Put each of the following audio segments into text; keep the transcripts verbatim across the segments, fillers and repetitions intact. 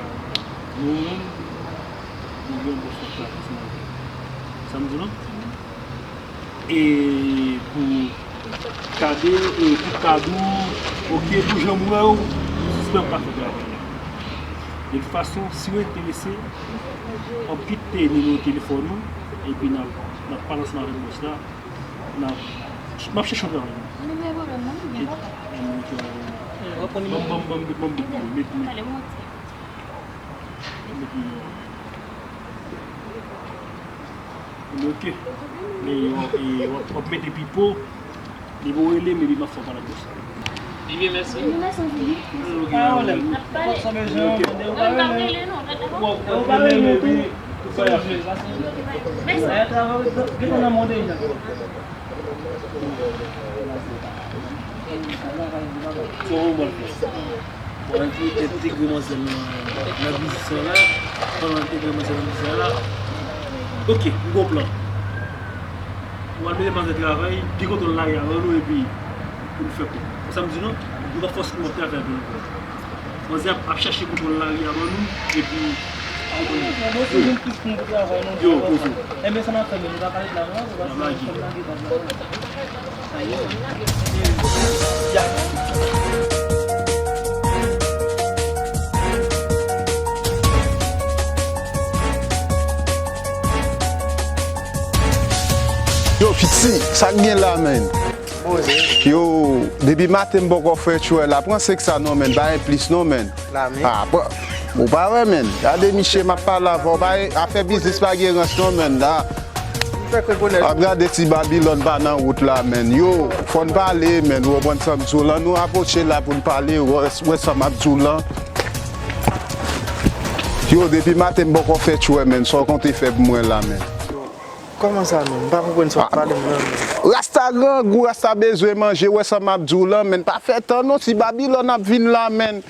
travay. Nou menm, nou gen yon bòs k ap travay ansanm avè nou. Sa m di w lan? E pou kade, e pou kado, oke, pou jan m wè w, m sispann pa fè travay la. De tout fason, si w enterese, w ap kite nimewo telefòn ou, epi n ap, n ap pale ansanm avèk bòs la, n ap, m ap chèche yon travay. Ban m, ban m, ban m, ban m, met, met. Ebyen, oke. Men w ap, e, w ap, w ap mete pipo. Depi w rele m, epi m ap fè w pale ak bòs la. Ebyen, mèsi. Ebyen, mèsi anpil. Pa gen pwoblèm. Nenpòt sa w bezwen, mande w pa rele. Ou pa rele m, epi tout bagay ap fèt. Mèsi. Travay ou gentan nan men w deja. Kòman w pral fè? Bon, entegrite manzè nan, nan biznis lan la. Pandan entegrite manzè nan biznis lan la. Oke, m gon plan. M pral mete manzè travay, gen kontwòl lari a ban nou, epi pou nou fè kòb. Konsa m di nou, nou pa fòse nou ap travay avè nou ankò. Manzè ap, ap chache kontwòl lari a ban nou, epi. Yo, poze w. Ebyen, sa n ap fè, men nou ka pale la, non? N ap lage. Yo, piti, sa k gen la, menn? Yo, depi maten m poko fè tchwè la. Pran senk sa non, menn. Pa gen plis non, menn. Ah, bon, ou pa wè, menn. Gade miche m ap pale avè w. Afè biznis pa gen rans non, menn, la. Ap gade ti Babilòn pa nan wout la, menn. Yo, fò n pale, menn. Ou konprann sa m di w lan? Nou apwoche la pou n pale. Wè, wè sa m ap di w lan. Yo, depi maten m poko fè tchwè, menn. Sa w konte fè pou mwen la, menn? Kòman sa menm? M pa konprann sa w ap pale m nan menm. Rasta grangou, rasta bezwen manje, wè sa m ap di w lan, menn. Pa fè tan non, ti Babilòn ap vin la, menn.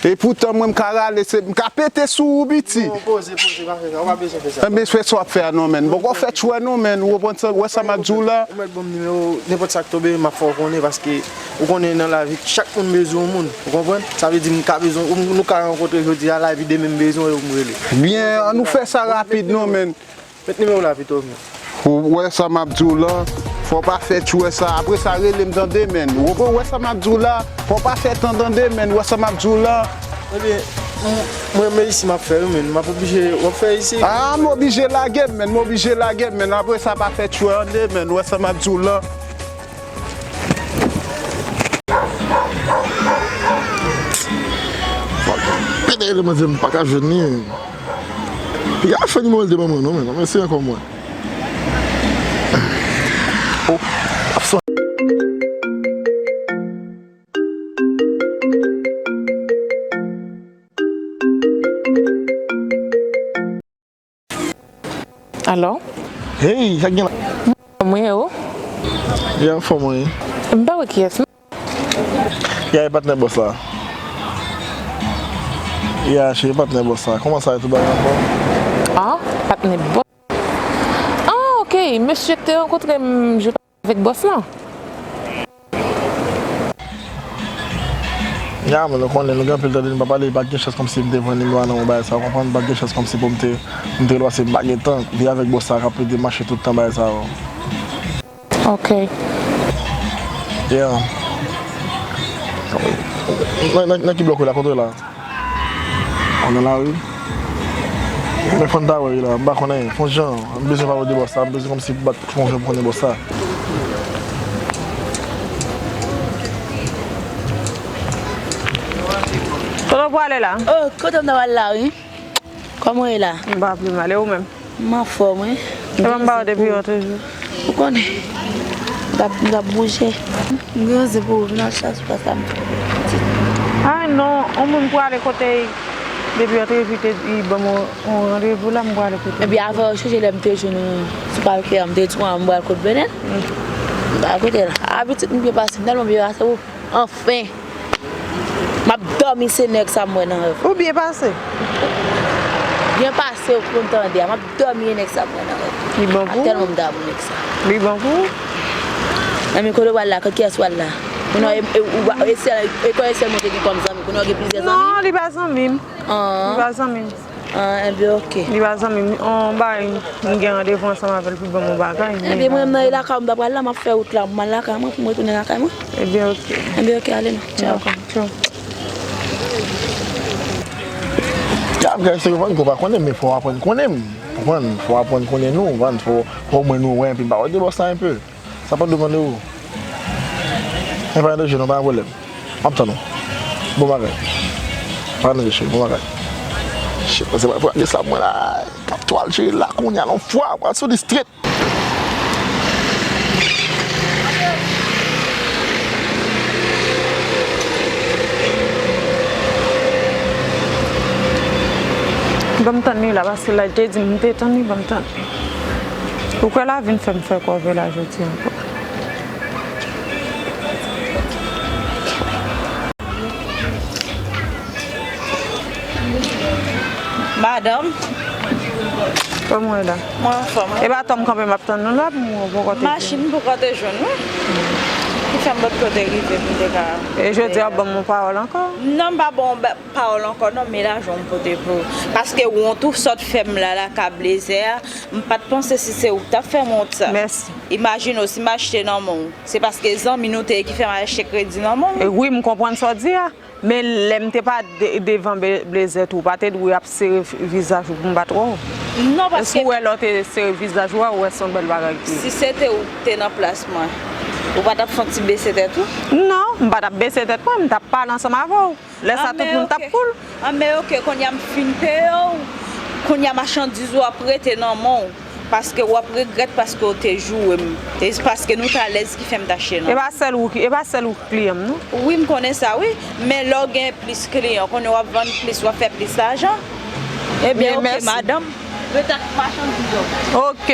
Epoutan mwen m ka rale, se, m ka pete sou ou, piti. Non, poze, poze, pa fè sa, ou pa bezwen fè sa. Enben, fè sa w ap fè a non, menn. M poko fè tchwè non, menn. Ou konprann sa, wè sa m ap di w la? Ou mèt ban m nimewo, nenpòt sa k tonbe, m ap fè w konnen, paske ou konnen nan lavi, chak moun bezwen yon moun. Ou konprann? Sa vle di m ka bezwen, nou ka rankontre jodi a, la epi demen m bezwen w, m rele. Byen, ann nou fè sa rapid non, menn. Met nimewo w la pito, men. Ou wè sa m ap di w lan? Fò w pa fè tchwè sa. Apre sa, rele m tande, menn. Ou konprann? Wè sa m ap di w la? Fò w pa fè tan tande, menn. Wè sa m ap di w lan? Ebyen, m, mwen, men isi m ap fè, wi, menn. M ap oblije, w ap fè isi. Ah, m oblije lage m, menn. M oblije lage m, menn. Apre sa, pa fè tchwè tande, menn. Wè sa m ap di w lan? Pete rele manzè, m pa ka jwenn li. Piga fè nimewo l te ban mwen non, men, non, men se ankò mwen. Oh, absan. Alo? Hey, sa k gen la? Mwen, ou? Ya, anfòm, wi. M pa wè kiyès, non. Ya, e patnè bòs la. Ya, cheri, e patnè bòs la. Kòman sa ye, tout bagay anfòm? Ah, patnè bòs. Ah, ok, mesye k te rankontre m jou avèk bòs lan. Ya, men nou konnen, nou gen anpil tan depi nou pa pale, pa t gen chans kòmsi m te jwenn nimewo a nan yon bagay sa, w konprann? Pa t gen chans kòmsi pou m te, m te rele w, paske m pa gen tan, li avèk bòs sa k ap rete mache tout tan bagay sa yo. Ok. Yeah. Nan, nan, nan ki blòk ou la, kote w la? Ou nan lari? Men fò n ta wè wi la, m pa konnen. Fon jan, m bezwen pale de bòs sa, m bezwen kòmsi bat fon jan pou konnen bòs sa. Kote w prale la? Oh, kote m ta pral la, wi. Kòman w ye la? M pa pi mal, e ou menm? M anfòm, wi. Epa m pa w depi yon toujou. Ou konnen. M t ap, m t ap bouje. M gen yon zen pou ou, vin al chas pa sa m fè. Ay non, yon moun prale kote depi yon toujou te di ban m yon, yon randevou la, m prale kote. Epi avè w chanje lè m te jwenn ou sou palkè an, m te di w m pral kot Benèt. M pral kote l. A, pitit m byen pase, m tèlman byen pase, ou, anfen. M ap dòmi, se nèg sa m wè nan rèv. Ou byen pase? Byen pase, ou konn tande a. M ap dòmi, e nèg sa m wè nan rèv. Li bon pou ou? Tèlman m damou nèg sa. Li bon pou ou? Nan men kote w al la, kot kiyès w al la? Kounye a, e, e, ou, e sèl, e kòman e sèl mwen te gen kòm zanmi? Kounye a w gen plizyè zanmi? Non, li pa zanmi m. An. Li pa zanmi m. Ah, enben, ok. Li pa zanmi m. On bagay, m gen randevou ansanm avè l pou ban m yon bagay. Enben, mwen menm nan e lakay ou m ta pral la, m ap fè wout la, m al lakay mwen pou m retounen lakay mwen. Enben, ok. Enben, ok, ale non. Tchaw. Dakò, tchaw. Ya, m kay se vann ko pa konnen, men fò w aprann konnen m. Konprann? Fò w aprann konnen nou, konprann? Fò, fò omwen nou wè, epi m pa wè de bòs la enpe. Sa pa depande ou. Men pa danje non, pa gen pwoblèm. M ap tann ou. Bon bagay. Pa danje cheri, bon bagay. Shit, mwen se pa pou ale sa mwen la. M ap twal cheri la kounye a yon fwa, pral sou li straight. Ban m tann li la, paske la te di m te tann li, ban m tann. Ou kwè lavi n fè m fè kòve la jodi ankò? Madanm. Kòman w ye la? Mwen anfòm, wi. E pa tan m kanpe m ap tann nou la pou mwen poko te jwenn. Machin poko te jwenn, wi. Ki fè m potko te rive pou m te ka. E jodi a w ap ban m yon pawòl ankò? Non, m pa ba w ba-, pawòl ankò non, men lajan w pote pou ou. Paske wont ou sot fè m la, lakay Blazer a, m pa t panse si se ou k t ap fè m wont sa. Mèsi. Imajine w, si m achte nan men w, se paske zanmi nou te ye ki fè m al achte kredi nan men w. E wi, m konprann sa w di a. Men lè m te pa de-, devan Be-, Blazer tou, w pa te di w ap sere f-, vizaj ou pou m pa t wè w? Non, paske. Èske w wè lè w te sere vizaj ou a, ou wè se yon bèl bagay ki. Si se te ou k te nan plas mwen, ou pa t ap fè yon ti bese tèt ou? Non, m pa t ap bese tèt mwen, m t ap pale ansanm avè w. Lè sa tout moun t ap cool. Anben, ok, kounye a m fin peye w. Kounye a machandiz ou ap rete nan men w. Paske w ap regrèt paske w te joure m. E paske nou t alèz ki fè m t achte nan. E pa sèl ou ki, e pa sèl ou ki kliyan m, non. Wi, m konnen sa, wi. Men lè w gen plis kliyan, konnen w ap vann plis, w ap fè plis lajan. Ebyen, mèsi. Men ok, madanm, rete ak machandiz ou. Ok.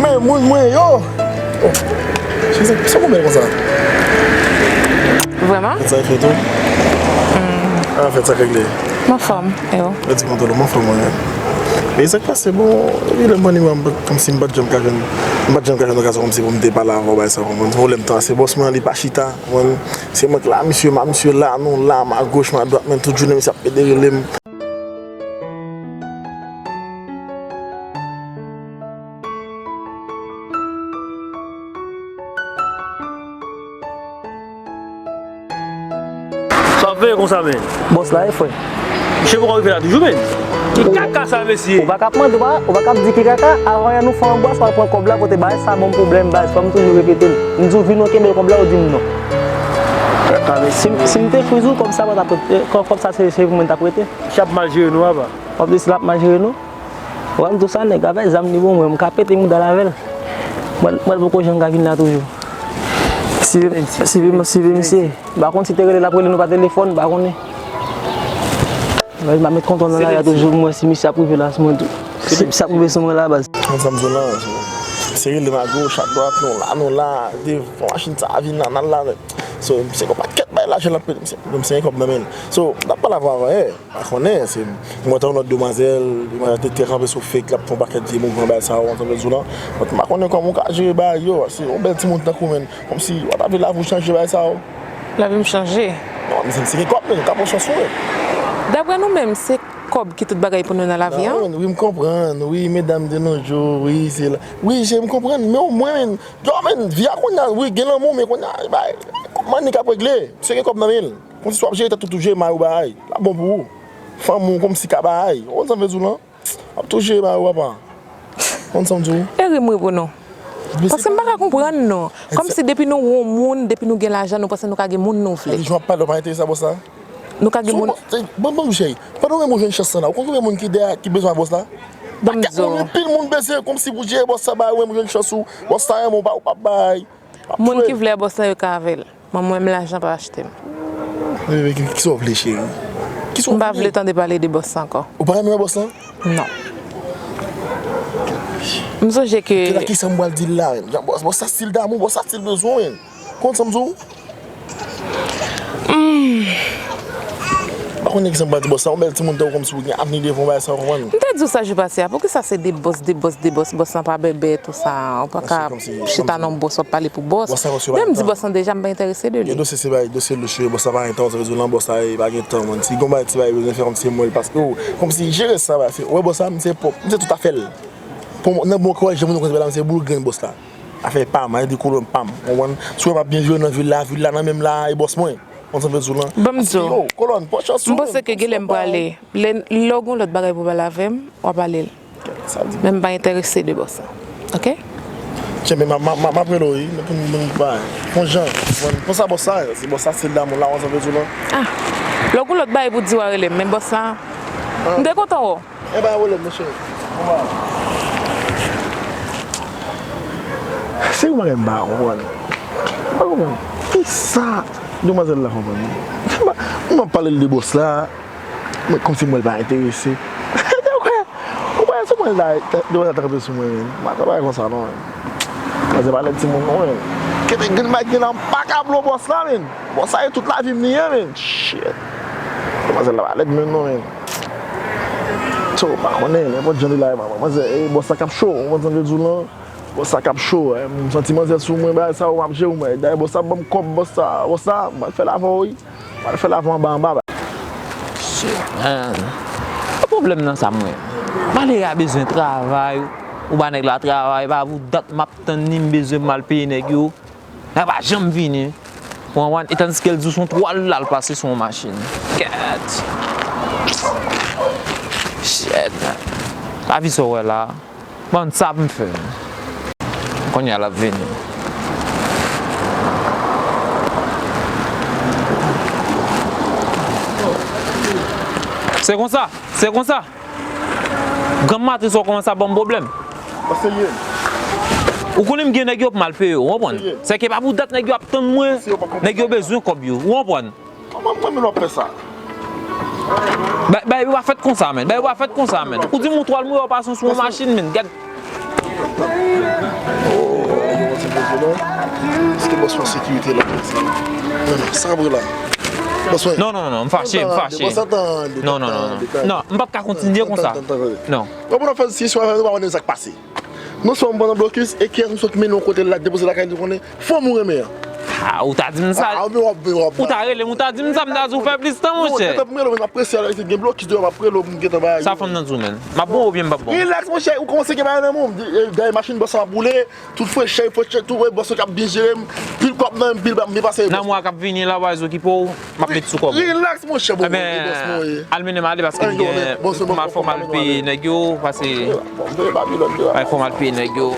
Men moun mwen yo! Oh, se sa, sa pou bèl konsa? Vrèman? Fèt sa fèt tou? Hmm. Ah, fèt sa regle. M anfòm, e ou? Yo di kontan, m anfòm mwen. E sa k pase, bon, epi lè m pran nimewo a, m pa, kòmsi m pa t janm ka jwenn, m pa t janm ka jwenn okazyon kòmsi pou m te pale avè w, bagay sa, w konprann? Pwoblèm tan, se bòs mwen an, li pa chita, w konprann? Se mwen k la, misye, ma, misye la, nou la, ma goch, ma dwat, men tout jounen misye ap pede rele m. Sa ap fè konsa, men. Bòs la, e frè. Misye poko rive la toujou, men. Ki kaka sa, mesye? Ou pa ka ap mande, ou pa, ou pa ka ap di ki kaka, avan yè nou fè anbwas, w al pran kòb la, kote bagay sa ban m pwoblèm, baz, fò m toujou repete l. M di w vin ou kenbe kòb la, ou di m non. Kaka, mesye. Si, si m te friz ou, kòb sa pa t ap rete, kòb, kòb sa se, se pou mwen t ap rete. Misye ap mal jere nou, apa. W ap di si l ap mal jere nou? Ou wè m di w sa, nèg avè zam li bon, mwen, m ka pete mouda l avè l. Mwen, mwen poko janm ka vin la toujou. Sive, sive, sive misye. M pa konn si te rele l ap rele nou pa telefòn, m pa konnen. Mwen, m pa met kontan nan lari a toujou pou m wè si misye ap rive la sou mwen tou. Si misye ap rive sou mwen la, baz. Konn sa m di w lan, se rele m a goch, a dwat, nou la, nou la, devan machin sa a vin la, n al la. So, se yon pakèt bay lajan l ap pete, misye, misye gen kòb nan men l. So, n ap pale avè w avan yè. Pa konnen, se, mwen te yon lòt demwazèl, demwazèl te, te kanpe sou fake, l ap fè yon pakèt vye mouvman bay sa yo, ansanm de zoulan. Mwen pa konnen kòman w ka jere bagay yo, se yon bèl timoun tankou w, men, kòmsi w ta vle lavi w chanje bay sa yo. Lavi m chanje? Non, men se gen kòb, men, ka pran chans ou, men. Daprè nou menm, se kòb ki tout bagay pou nou nan lavi a? Non, wi, m konprann, wi, medam de nos jours, wi, se la. Wi, je, m konprann, men omwen, men, yo, men, vi a kounye a, wi, gen lanmou, men kounye a, bay, kòb mannik ap regle, misye gen kòb nan men l. Kòmsi w ap jere tèt ou, tou jere mari w bagay. L ap bon pou ou. Fanmi w kòmsi ka bagay. Ou konn sa m vle di w lan? W ap tou jere mari w, papa. Ou konn sa m di w? Ere m wi pou nou. Paske m pa ka konprann non. Kòmsi depi nou wè yon moun, depi nou gen lajan, nou panse nou ka gen moun nou vle. Sa vle di w ap pale, w pa enterese a bòs la? Nou ka gen moun. Bon, bon, cheri. Pandan w menm ou jwenn chans lan la, ou konn konbyen moun ki dèyè, ki bezwen a bòs la? Ban m di w. Pakèt moun, pil moun bezwen, kòmsi pou jere bòs la, bay, ou menm ou jwenn chans ou, bòs la renmen w, pa, ou p ap bay. Moun ki vle a bòs la, yo ka avè l. Mwen, mwen menm, lajan pa achte m. Bebe, ki, kisa w vle, cheri? Kisa w vle? M pa vle tande pale de bòs la ankò. Ou pa renmen wè bòs la? Non. M sonje ke. Kisa m pral di l la, menm? Jan bòs, bòs sa stil damou, bòs sa stil bezwen, menm. Konn sa m di w? Hmm. Pa konnen kisa m pral di bòs la, yon bèl timoun tankou w kòmsi w gen avni devan w, bagay sa, w konprann? M te di w sa jou pase a, poukisa se de bòs, de bòs, de bòs, bòs lan pa bèbè, tou sa, ou pa ka chita nan bòs, w ap pale pou bòs. Lè m di bòs lan deja, m pa enterese de li. Gen dosye se bagay, dosye lou cheri, bòs la pa gen tan, sa vle di w lan bòs la, e pa gen tan, man. Si gon bagay ti bagay, bezwen fè kòmsi se mwen l, paske, o, kòmsi jere sa, bagay, se, ou wè bòs la, m se pòp, m se tout afè l. Pou mwen, nan bon kòrèj, jan moun yo konn se bagay la, m se boul grenn bòs la. Afè pa m, a di kolòn pa m, konprann? Si w wè m ap byen jere nan vil la, vil la nan men m la, e bòs mwen. Konn sa m vle di w lan. Ban m di w. Yo, kolòn, pran chans ou. M panse ke genlè m prale. Lè, lè w gen lòt bagay pou w pale avè m, w a pale l. Sa di. Men m pa enterese de bòs la. Oke? Tyenbe, m a, m a, m a, m ap rele w, wi. Men pou n, pou n pa. Pran jan. Pran, pran sa bòs la, se bòs la, se damou la, konn sa m vle di w lan. Ah. Lè w gen lòt bagay pou w di, w a rele m, men bòs la. Ah. M te kontan wè w. E pa yon pwoblèm, monchè. Se yon bagay m pa konprann. M pa konprann. Kisa demwazèl la konprann? M ap pale l de bòs la, men kòmsi m wè l pa enterese. Ou kwè, ou kwè se mwen la, demwazèl ta kanpe sou mwen, men. M pa kwè bagay konsa non, men. Demwazèl pa lèd timoun non, men. Kenbe grenn bay ki nan m pa ka blow bòs la, men. Bòs sa e tout lavi m li ye, men. Shit. Demwazèl la pa lèd menm non, men. So, m pa konnen, nenpòt jan li la, manzè, e, bòs la k ap cho, ou konn sa m vle di w lan? Bòs la k ap cho, e, m santi manzè sou mwen, bagay sa yo, m ap jere w, mwen. Dayè, bòs la ban m kòb, bòs la, bòs la, m pral fè l avè w, wi. M pral fè l avè w anba, anba, bagay. Shit, man. Pwoblèm nan sa, mwen. Malere a bezwen travay, ou ba nèg la travay, pa pou dat m ap tann li, m bezwen m al peye nèg yo. Nèg pa janm vini. Ou konprann? E tandiske l di w se yon twal l al pase sou yon machin. Kèt. Shit, man. Lavi sa w wè la. Bon, sa pou m fè. Kounye a l ap vini. Se konsa, se konsa. Granm maten sa w kòmanse ap ban m pwoblèm. Ou konnen m gen nèg yo pou m al peye yo, ou konprann? Sèke pa pou dat nèg yo ap tann mwen, nèg yo bezwen kòb yo, ou konprann? Kòman mwen menm w ap fè sa? Bay, bay, yo pa fèt konsa, men. Bay, yo pa fèt konsa, men. Ou di m ou twal mwen, yo pase sou yon machin, men. Gad. Èske bòs pran sekirite la? Non, non, sa vre la. Bòs mwen. Non, non, non, non, m fache, m fache. Non, non, non, non. Non, m p ap ka kontinye konsa. Non. Bon, pou nou fè si sou afè nou pa konnen sa k pase. Non sèlman m pran nan blokis, e kiyès m sot mennen yon kote la, depoze lakay li konnen, fanm ou renmen an. Ah, ou ta di m sa. Ah, men w ap, men w ap. Ou ta rele m, ou ta di m sa, m ta di w fè plis tan, monchè. Non, gentan pou m rele w, men m ap prese la, gen blokis deyò, m ap rele w pou m gentan bay. Sa fanm nan di w, menn? M ap bon oubyen m p ap bon? Rilaks, monchè, ou kòmanse gen bagay nan men w. Dèyè machin bòs la ap boule, tout frechè, frechè, tout, wè, bòs la k ap byen jere m. Pil kòb nan men m, pil ba m byen pase. Nan mwa k ap vini la, w a okipe w, m ap met sou kòb ou. Rilaks, monchè, bon, bòs mwen ye. Al mennen m ale paske m gen, fò m al, fò m al peye nèg yo, paske, fò m al peye nèg yo.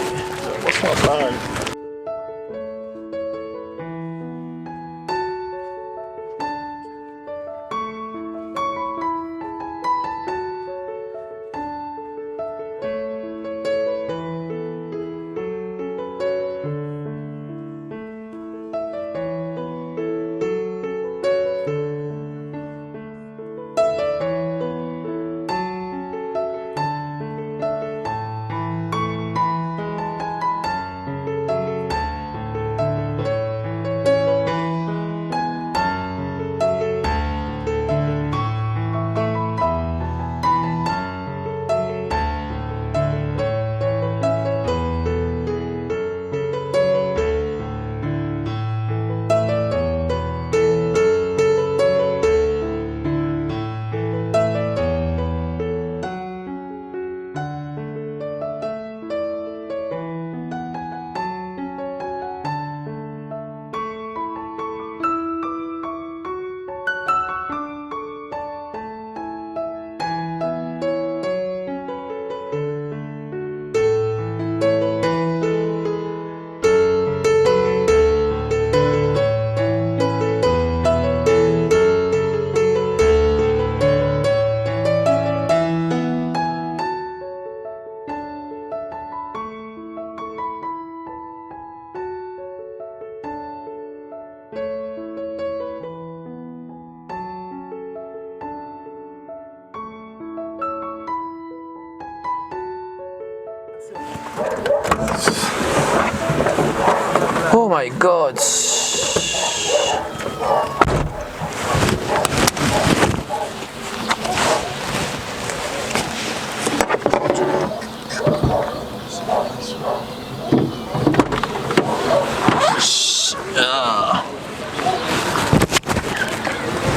Oh my God.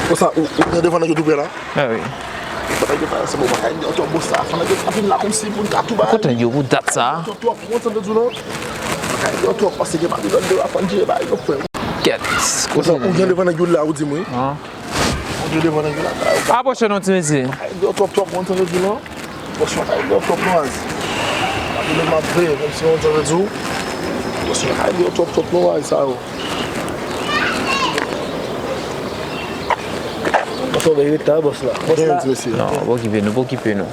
Konsa, ou, ou nan devan nèg yo tou prè la? Ah wi. Bagay yo pa ansanm, ou pa ka ede oto bòs la. Fò nèg yo ap vin la kòmsi pou n ka tou bagay. Kote nèg yo pou dat sa? Twòp, twòp, ou konn sa m te di w non? Pa ka ede oto paske gen Babilòn deyò ap jere bagay yo frè. Kèt. Konsa, ou gen devan nèg yo la, ou di m wi. Ou gen devan nèg yo la. Apwoche non ti mesye. Pa ka ede oto twòp, ou konn sa m te di w non? Bòs la ka ede w twòp non, Azi. Ap ede m ap veye, menm si yon jan yo di w. Bòs la ka ede w twòp twòp non, Azi, sa yo. Bòs la, ret la, bòs la. Bòs la. Non, pa okipe nou, pa okipe nou.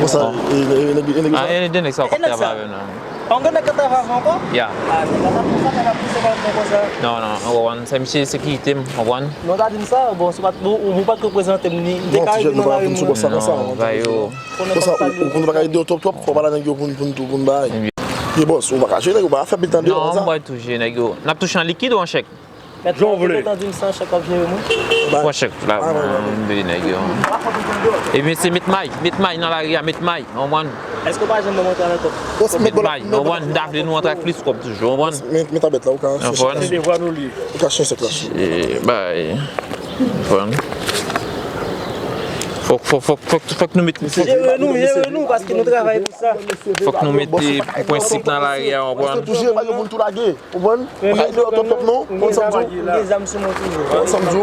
Bòs la, e, e, e, e, e, e, e, de nèg sa w k ap travay avè nou. Pa gen nèg k ap travay avè w ankò? Ya. Ah, se pa sa, pou sa, nèg ap pouse w konsa. Non, non, ou konprann, se misye sekirite m, ou konprann? Non, ta di m sa, bon, se pa t, ou, ou pa t reprezante m, ni, m te ka rive nan lari m. Non, ba yo. Konsa, ou, ou konn pa ka ede yo twòp twòp, fò w pale a nèg yo pou n, pou n, pou n bay. Ye bòs, ou pa ka jere nèg yo, ou pa ka fè pil tan deyò konsa. Non, m pral tou jere nèg yo. N ap touche an likid ou an chèk? Jan w vle. Mèt la, ou gentan di m se an chèk w ap jere mwen. Pran chèk la, mwen, m veye nèg yo. Ebyen, se met may, met may nan lari a, met may, w konprann? Èske w pa janm ban mwen travay kòb? Met may, w konprann? M ta vle nou antre ak plis kòb toujou, w konprann? Men, men tabèt la, ou ka chèche. Ou konprann? Se devwa nou li. Ou ka chèche chèk la. Bay. Ou konprann? Fòk, fòk, fòk, fòk, fòk nou met, fòk, jere nou, jere nou, paske nou travay pou sa. Fòk nou mete prensip nan lari a, w konprann? Toujou, pa gen moun tou lage. Ou konprann? Ou ka ede yo twòp twòp non, konn sa m di w. Ou gen zam sou mwen toujou. Konn sa m di w.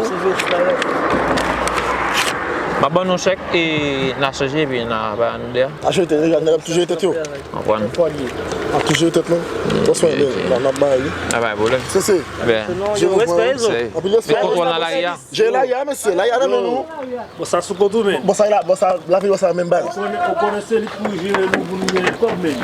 M ap ban nou chèk e n a chanje epi n a ba nou deyò. N a chanje tèt, nèg ap toujou jere tèt yo. Konprann? N ap toujou jere tèt nou. Pran swen, n ap bay wi. A pa gen pwoblèm. Se, se. Yo, respè, Ezo. Anpil respè. Met kontwòl nan lari a. Jere lari a, mesye, lari a nan men nou. Bon, sa sou kont ou menm. Bon, sa la, bon, sa, lavi, bon, sa menm bagay. Ou konnen, ou konnen se li k pou jere nou pou nou gen kòb menm.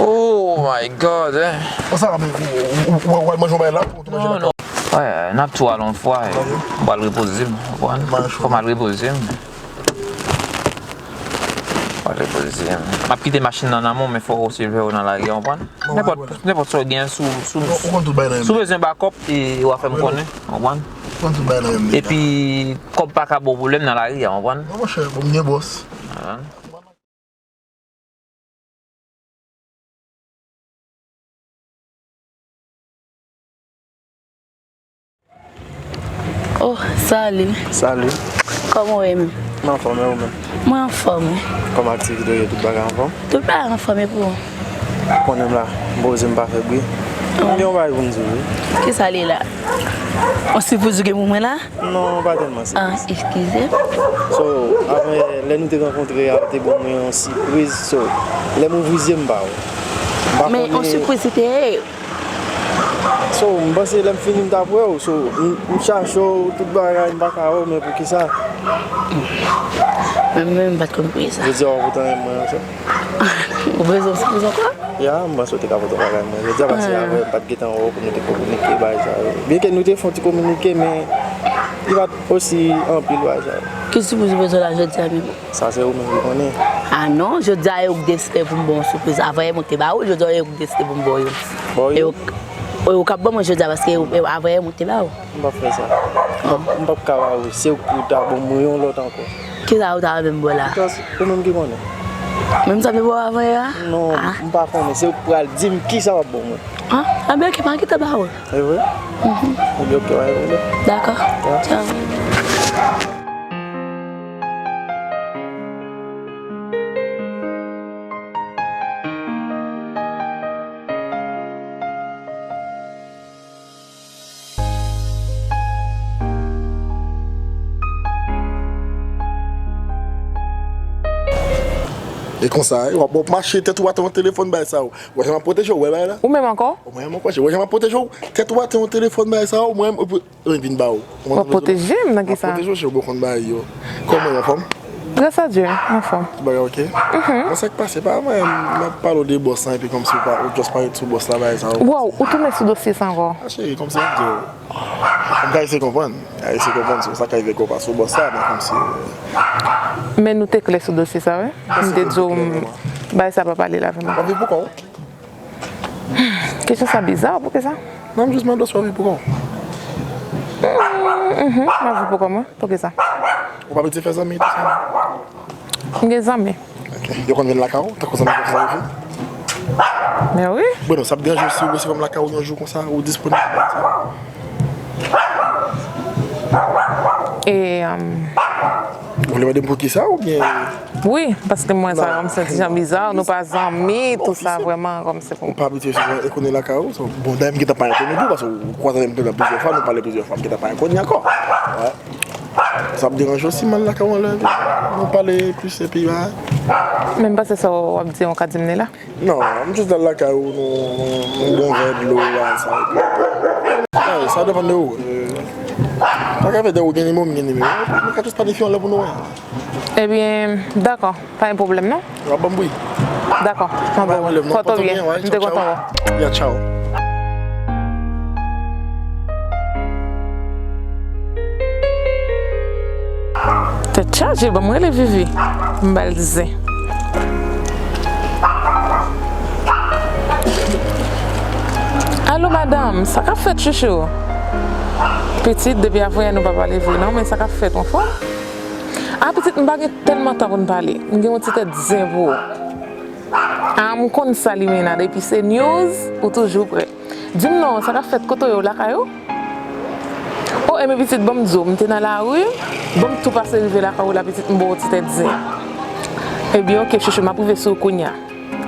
Oh my God, eh. Bon, sa, ou, ou, ou, ou, ou al manje yon bagay la, ou tou manje la. Non, non. Wè, n ap tou al yon fwa, eh. Mwen pral repoze m, ou konprann? Fò m al repoze m. Wè, M ap kite machin nan nan men w, men fò w siveye w nan lari a, w konprann? Nenpòt, nenpòt sa w gen sou, sou, si w bezwen bakòp, e w a fè m konnen, w konprann? Epi, kòb pa ka ba w pwoblèm nan lari a, w konprann? Non, monchè, bon, m gen bòs. Oh, salut. Salut. Kòman w ye menm? Mwen anfòm, e ou menm? Mwen anfòm, wi. Kòman aktivite yo ye? Tout bagay anfòm? Tout bagay anfòm, e pou ou? Konnen m la, m poze m pa fè bri. M gen yon bagay pou m di w, wi. Kisa l ye la? Yon sipriz ou gen pou mwen la? Non, pa tèlman sipriz. Ah, eskize. So, avan yè, lè nou te rankontre a, ou te ban mwen yon sipriz. So, lè m ouvri zye m, m pa wè w. M pa konnen. Men yon sipriz se te ye. So, m panse lè m fini m t ap wè w. So, m, m chache w, tout bagay, m pa ka wè w, men poukisa? Mwen menm, m pa t konn poukisa. Jodi a, w ap pote anyen mwen, sa? Ou bezwen yon sipriz ankò? Ya, m panse w te ka pote yon bagay mwen. Jodi a, paske avè m pa t gentan wè w pou nou te kominike, bagay sa yo. Byenke nou te fè yon ti kominike, men li pa t osi anpil, bagay sa yo. Ki sipriz ou bezwen la jodi a menm? Sa se ou menm ki konnen. Ah non, jodi a e ou k deside pou m ba w yon sipriz. Avanyè mwen te ba ou l, jodi a e ou k deside pou m ba w youn. Ba w youn? E ou, e ou k ap ban mwen jodi a, paske e ou, e avanyè mwen te ba ou. M p ap fè sa. M p ap, m p ap ka ba ou. Se ou pou ta ban mwen yon lòt ankò. Kisa ou ta renmen m ba w la? Because ou menm ki konnen. Menm sa m te ba w avanyè a? Non, m pa konnen. Se ou k pral di m kisa w ap ban mwen. Ah, enben, oke, pa gen tan ba ou. E vre? Mhm. Ebyen, oke, pa gen pwoblèm. Dakò. Ya. Tchao. E konsa, w ap, w ap mache tèt ou atè yon telefòn, bagay sa yo. Ou wè jan m ap pwoteje w, ou wè bagay la? Ou menm ankò? Ou menm ankò, cheri, ou wè jan m ap pwoteje w, tèt ou atè yon telefòn, bagay sa yo, ou menm, ou, ou vin ba w. W ap pwoteje m nan kisa? M ap pwoteje w, cheri, ou bon konn bagay yo. Kòman w, anfòm? Gras a Dye, anfòm. Tout bagay oke? Mhm. Bon, sa k pase, pa mwen, m ap pale w de bòs la, epi kòmsi ou pa, ou just parèt sou bòs la, bagay sa yo. Wow, ou tounen sou dosye sa ankò? Ah, cheri, kòmsi m di w. M ka eseye konprann. M ka eseye konprann sou sa k rive ke w pa sou bòs la, men kòmsi. Men nou te klè sou dosye sa, wi. M te di w, bagay sa pa pale la, vrèman. W ap viv pou kò w? Kesyon sa biza, poukisa? Non, m jis mande w si w ap viv pou kò w. Mhm, m ap viv pou kò mwen, poukisa? Ou pa abitye fè zanmi, tout sa? M gen zanmi. Ok. Yo konn vin lakay ou, tankou zanmi konsa yo vin? Men wi. Bon, sa ap deranje w si ou resevwa m lakay ou yon jou konsa, ou disponib konsa? E, um, ou vle mande m poukisa oubyen? Wi, paske mwen sa, non, m santi jan biza, nou pa zanmi, tout sa, vrèman, kòmsi pou. Ou pa abitye resevwa enkoni lakay ou, so, bon, dayè m gentan pa enkoni tou, paske ou kwaze avè m plizyè fwa, nou pale plizyè fwa, m gentan pa enkoni ankò. Wè. Sa ap deranje w si m al lakay ou anlè, nou pale plis epi, wè. Men m panse sa w ap di, w ka di m li la. Non, m jis al lakay ou, nou, nou, nou bwè yon vè dlo, bagay sa, epi. Ay, sa depann de ou. Euh, pa ka fè de ou gen nimewo, m gen nimewo. Nou ka jis planifye yon lè pou nou wè. Ebyen, dakò, pa gen pwoblèm, non? W ap ban m bri. Dakò, m ap ban w. Pòte w byen, m te kontan wè w. Ya, tchaw. Tèt chaje, ban m rele Vivi. M ba l zen. Alo, madanm, sa k ap fèt, chouchou? Pitit, depi avanyè nou pa pale vre, non, men sa k ap fèt, w anfòm? A, pitit, m pa gen tèlman tan pou n pale. M gen yon ti tèt zen pou ou. A, m konn sa, Limena, depi se news, ou toujou prè. Di m non, sa k ap fèt, kote w ye, w lakay ou? O, enben pitit, ban m di w, m te nan lari, ban m tou pase rive lakay ou la, pitit, m ba w ti tèt zen. Ebyen, oke, chouchou, m ap rive sou ou kounya.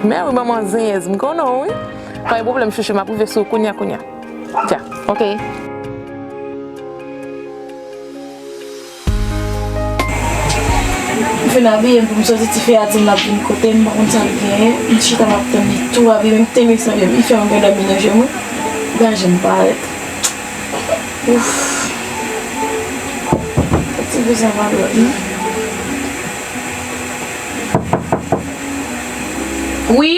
Men wi, manman zenyèz, m konnen w, wi. Pa gen pwoblèm, chouchou, m ap rive sou ou kounya, kounya. Dja, oke. M fin abiye m pou m soti, tifi a di m l ap vin kote m, m pa konn sa l genyen. M chita m ap tann li tou abiye, menm tennis lan menm, li fè m gen dòmi nan je m wi. Li pa janm parèt. Ouf. Ti fi sa pa dwòl non. Wi.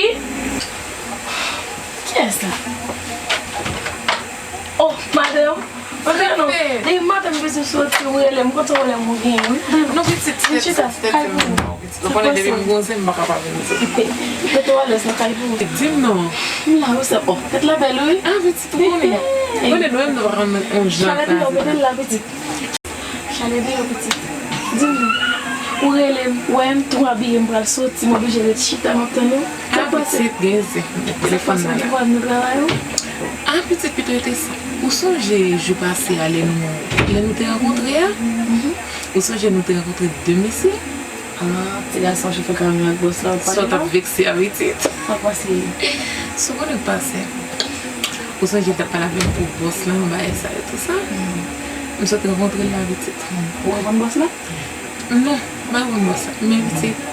Kiyès la? Oh, madanm. Madanm, non. Depi maten m bezwen soti, ou rele m, kontan wè lè m ou gen, wi. Non, pitit, m chita, kay pou ou. Ou konnen depi m gon zen, m pa ka pa vin isit. Mete w alèz nan kay pou ou. Di m non. M la wi, sè. Oh, tèt la bèl wi. Ah, pitit, ou konnen. Ou konnen nou menm nou pa konn yon jan kraze. Mete l la, pitit. Chalè deyò, pitit. Di m non. Ou rele m, ou wè m tou abiye, m pral soti, m oblije ret chita, m ap tann ou. Ah, pitit, gen zen. Telefòn nan la. Ah, pitit, pito rete sa. Ou sonje jou pase a, lè nou, lè nou te rankontre a? Ou sonje nou te rankontre de mesye? Ah, ti gason chofè kamyon ak bòs la, ou pale la? Sa w t ap vekse a pitit? Sa k pase? Sa w konnen k pase? Ou sonje l t ap pale avè m pou bòs lan, bagay sa yo, tou sa? M sot rankontre l la, pitit. Ou reponn bòs la? Non, m pa reponn bòs la. Men, pitit,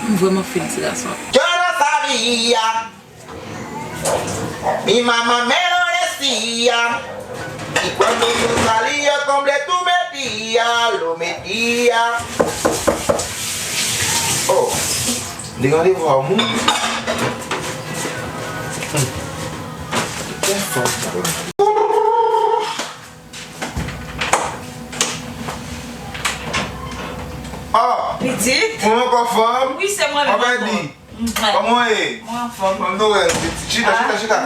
m vrèman fil ti gason an. Kè nan sa ri a. Mi mama me lo decía, y cuando yo salía completo metía, lo metía. Oh, li gen randevou a moun. Hmm. Kè fanm sa la. Ah! Pitit? Ou ankò fanm? Wi, se mwen menm ankò. Kòman w ye? Mwen anfòm. Mwen tou wè, pitit. Chita, chita, chita.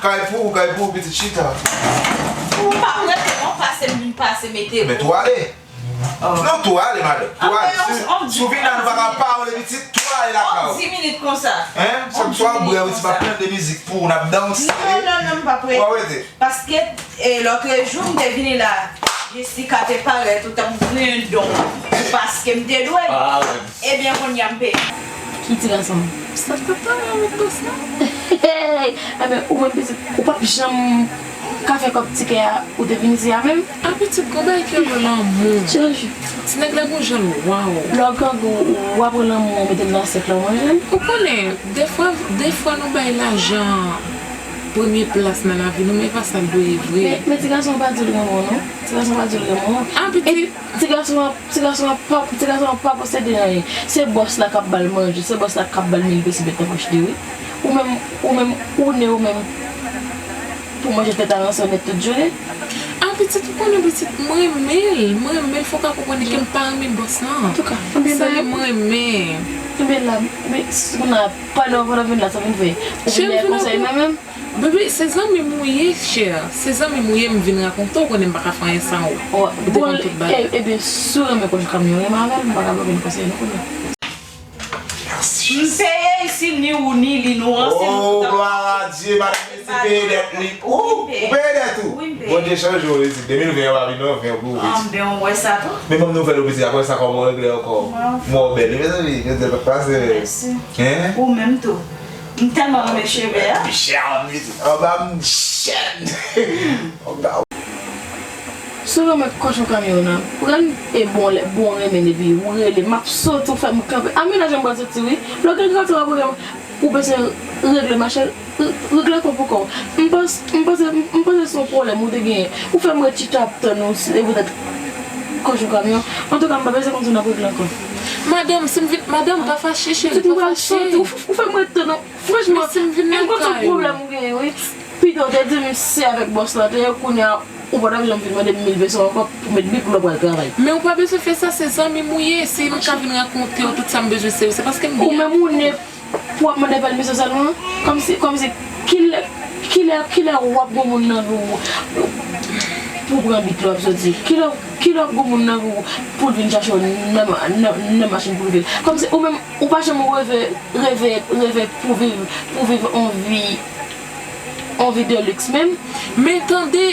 Kay pou ou, kay pou ou, pitit, chita. Ou pa prete non, pase m vin pase mete. Men tou ale. Non, tou ale, madanm. Tou ale. Si, si w vin la, nou pa ka pale, pitit, tou ale lakay ou. Dis minit konsa. Hein? Chak swa w ap bwè, ou ti pa plen de mizik pou ou, n ap danse. Non, non, non, m pa prete. Ou pa prete? Paske, e, lòtrejou, m te vini la, Jessica te parèt, ou t ap griyen don, paske m te dwe. Ah, wè. Ebyen, kounye a m peye. Ki ti gason? Sa t ap pale avèk bòs la. Hey! Ebyen, ou menm pitit, ou p ap janm ka fè kòb tikè a, ou te vin isi a menm? Ah, pitit, gon bagay ki rele lanmou. Ti nèg la gon jan l, waw. Lè w grangou, w ap pran lanmou, w mete l nan asyèt la, w manje l. Ou konnen, defwa, defwa nou bay lajan premye plas nan lavi nou, men e pa sa l dwe ye vre. Men, men ti gason an pa di l renmen w non. Ti gason an pa di l renmen w. Ah, pitit. Ti gason an, ti gason an pa, ti gason an pa posede anyen. Se bòs la k ap ba l manje, se bòs la k ap ba l mil pesi bèt nan pòch li, wi. Ou menm, ou menm, ou ne ou menm pou manje tèt a ranse nèt tout jounen. Ah, pitit, ou konnen, pitit, mwen renmen l, mwen renmen l, fò w ka konprann ke m pa renmen bòs lan. Antouka, m byen. Sa e mwen renmen. M byen la, men si kounye a, pandan w vin la, sa vin fè. Ou vin bay konsèy mwen menm? Bebe, se zanmi m ou ye, chè. Se zanmi m ou ye, m vin rakonte w, konnen m pa ka fè anyen san ou. Ou te konn tout bagay. Ebyen, si w renmen konn kamyon, renmen avè l, m pa ka ba w okenn konsèy non kounye a. M peye isi, ni ou ni li, nou ansanm. Oh, glwa a Dye, madanm Mesi peye dèt li. Ou, ou peye dèt ou? Wi, m peye. Bondye chanje w, Mesi. De mil ven an pa vin non, ven pou ou, pitit. Ah, m ben, ou wè sa tou? Men ban m nouvèl ou, pitit, apre sa, kòman w regle ankò? Mò bèl, mezanmi, mezanmi, pase. Mèsi. Hein? Ou menm tou. M tèlman renmen cheve a. Michel, anba m jèn. Si w renmen kòchon kamyon an, pran e bon lè, bon renmen epi ou rele, m ap soti, ou fè m kanpe. A menaj an m pral soti wi. Lè w gen gratè w ap rele m, ou bezwen regle machè, regle ankò pou kò w. M panse, m panse, m panse se yon pwoblèm ou te genyen. Ou fè m ret chita ap tann ou, se poutèt kòchon kamyon. Antouka, m pa bezwen konn si n ap regle ankò. Madanm, si m vin, madanm, pa fache, cheri, pa fache. Ou, ou fè m ret tann ou. Franchman, m konn se pwoblèm ou genyen, wi. Pito w te di m se avèk bòs la te ye, kounye a, ou pa t ap janm vin mande m mil peso ankò pou met bib lè w pral travay. Men ou pa bezwen fè sa, se zanmi m ou ye. Si m ka vin rakonte w tout sa m bezwen, se, se paske m byen. Ou menm ou ne pou w ap mande pèmisyon sèlman? Kòmsi, kòmsi, kilè, kilè, kilè w ap gon moun nan vi w pou w pran bib lè w ap soti? Kilè, kilè w ap gon moun nan vi w pou l vin chache w nan, nan, nan machin pou l vin? Kòmsi ou menm, ou pa janm reve, reve, reve pou viv, pou viv yon vi, yon vi de luxe menm. Men tande,